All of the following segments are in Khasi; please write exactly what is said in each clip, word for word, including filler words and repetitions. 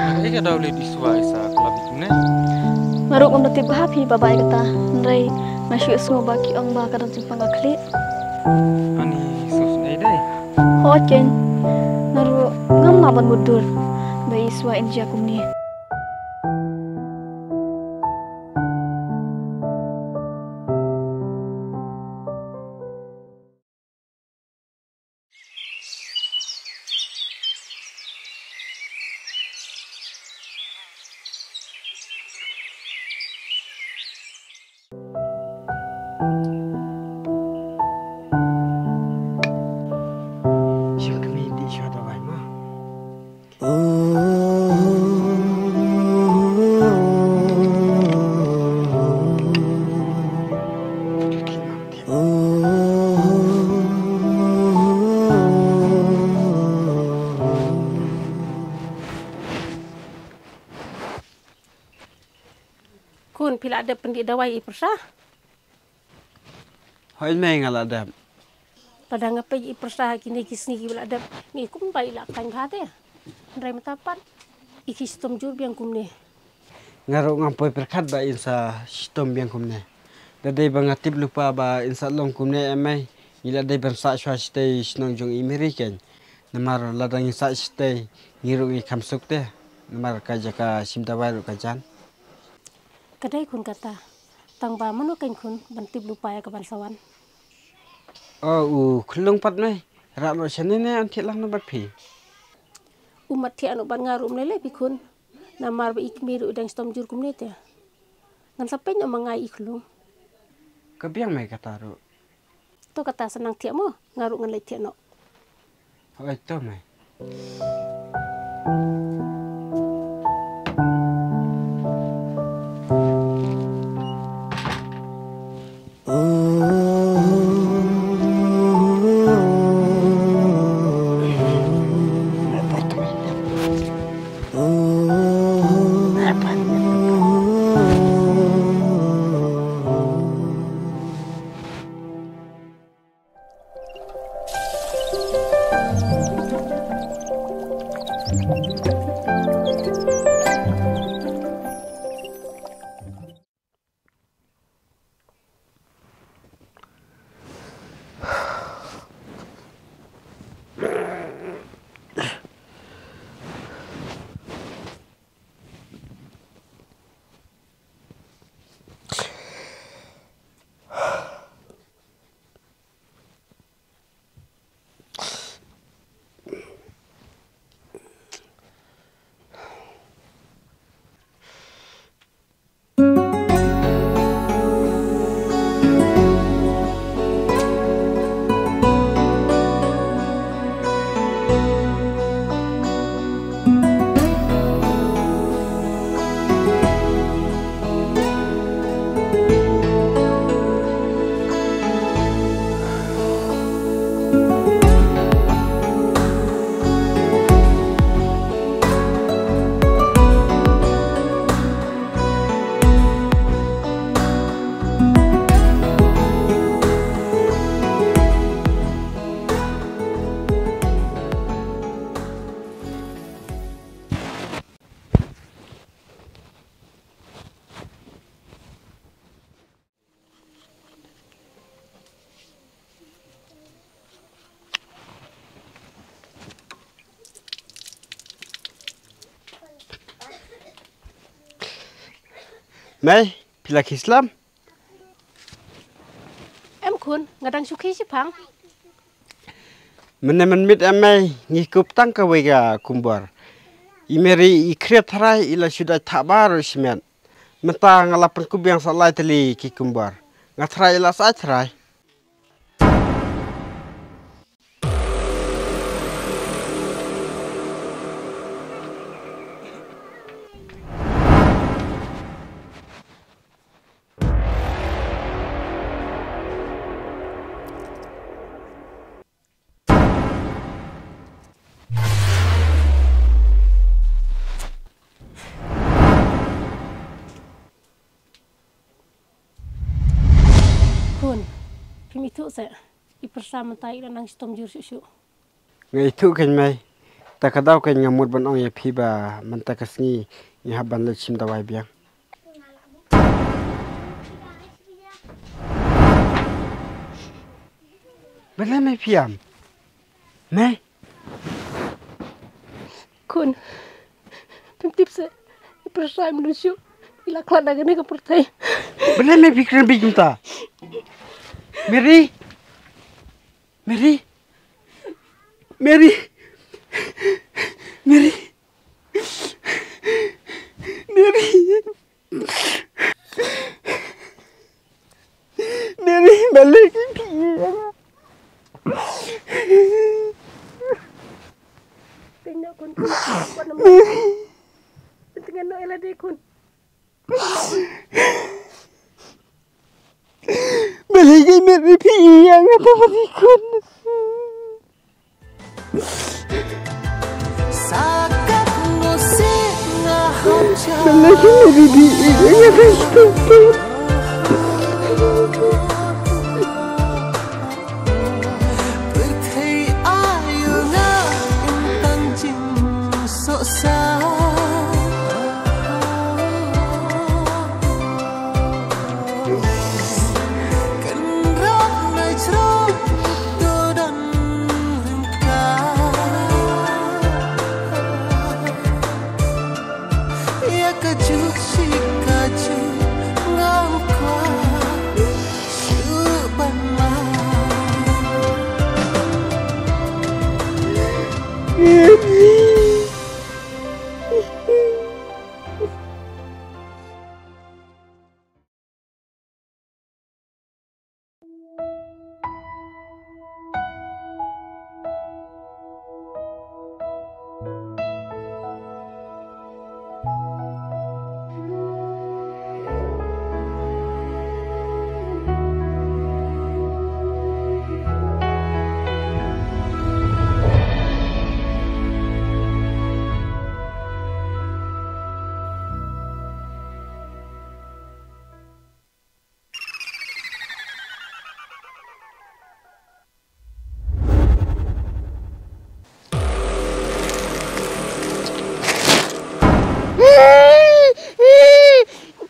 Hynrei ka dei leit i Swa i sa ka la bit kumne. Nga ruh ngam da tip bha phi ba ba ïa kata. Hynrei nga shu ïohsngew ba ki ong ba ka don jingpang ka khlieh. Ani sngewsih ei dei. Hooid keiñ. Nga ruh ngam lah ban mutdur ba i Swa in jia kumne. Shu kmie dih shuwa dawai ma. Khun, phi la dep pyndih dawai i pyrsa? Hooid mei, nga la dep. Lada nga peit i pyrsa ha kine ki sngi kiba la dep, ngi kumba i la khlaiñ bha te. Hynrei mynta pat i ki shitom jur biang kumne. Nga ruh ngam poi pyrkhat ba in sa shitom biang kumne. Da dei ba nga tip lypa ba in sa long kumne em mei, ngi la dei ban sah shuwa shatei shnong jong i Mary keiñ. Namar lada ngi sah shatei ngi ruh ngi kham suk te. Namar ka jaka shim dawai ruh ka jan. Ka dei khun kata. Tang ba mano keiñ khun ban tip lypa ïa ka ban sa wan. O u khyllung pat mei, rah noh shane ne yn thiah lang noh bad phi. Um mat thiah noh bad nga ruh ym lei lei phi khun. Namar ba i kmie ruh i dang shitom jur kumne te. Ngan sa peit noh ma nga ïa i khyllung. Ka biang mei kata ruh. To kata sa nang thiah mo, nga ruh ngan leit thiah noh. Hooid to mei. Mei, phi la khie slem? Em khun, nga dang shu khie shiphang. Mynne mynmiet em mei, ngi kup tang kawei ka kumbor. I Mary i khriat tharai i la shu dait thah baroh shimet. Mynta nga la pynkup biang sa lai tylli ki kumbor. Nga tharai i la sa ai tharai. Khun, phim ithuh se, i pyrsa mynta i la nang shitom jur shuh shuh. Nga ithuh keiñ mei. Ta ka daw ka nga mut ban ong ïa phi ba mynta ka sngi ngi hap ban leit shim dawai biang. Balei me phi ïam? Me? Khun, phim tip se, i pyrshah mnu shu, i la khlad na kane ka pyrthei. Balei me phi kren beiñ kumta? Mary? Mary? Mary? Mary? Mary? Mary, balei ki phi ïa nga? Pynnoh khun, khun, khun, khun. Mary. Pyntengan noh ïa lade khun. Balei ki Mary phi ïa nga ta pati khun. Balei ki Mary phi ïa nga ta pati khun.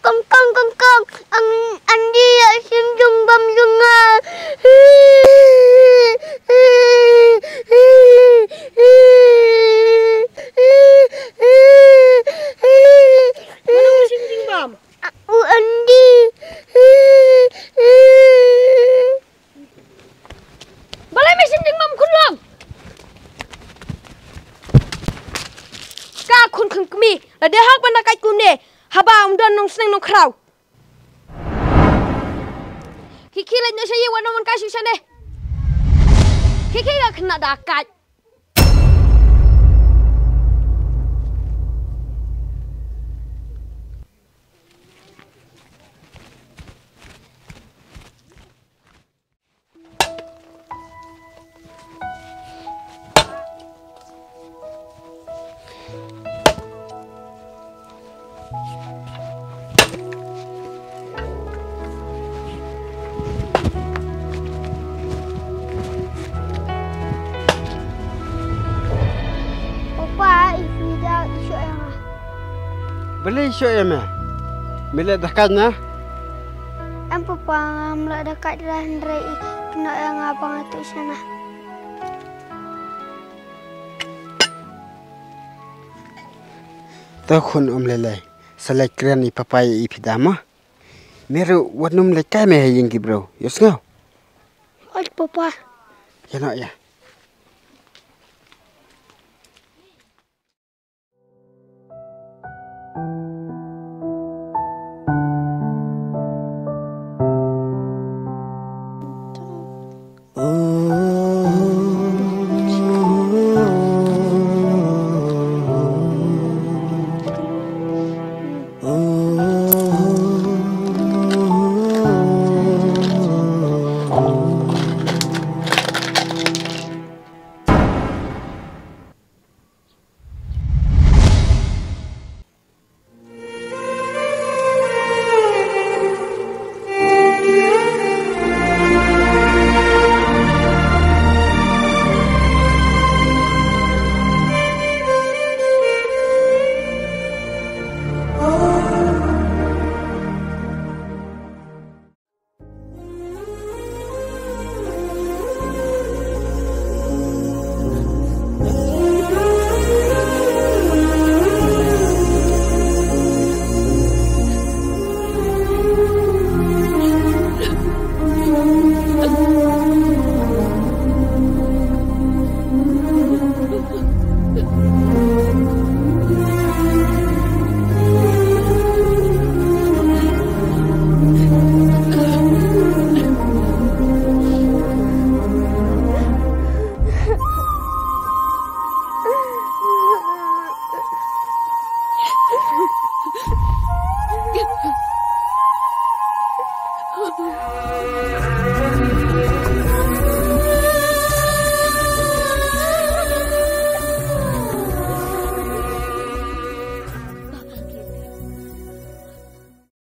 Kong, kong, kong, kong. Ang, Andy ïa shim jingbam jong nga. Mano shim jingbam? U Andy. Balei me shim jingbam khun long? Ka khun khang kmie, lada hok ban da kait kumne, haba um don nongsneng nongkhraw. Khie khie leit noh sha ïing, wat nym mon kai shuh shane. Khie khie ka khynnah da kait. Papa, i phi da i shoh ïa nga. Balei i shoh ïa me? Me leh dakaid na? Em papa, ngam leh dakaid, hynrei i kynnoh ïa nga ba nga tuh shana. To khun, ym lei lei, sa leit kren i papa ïa i phi da mo. Me ruh wat nym leit kai me ha ïing ki briew, ïohsngew? Oi papa. Ïa noh ïa.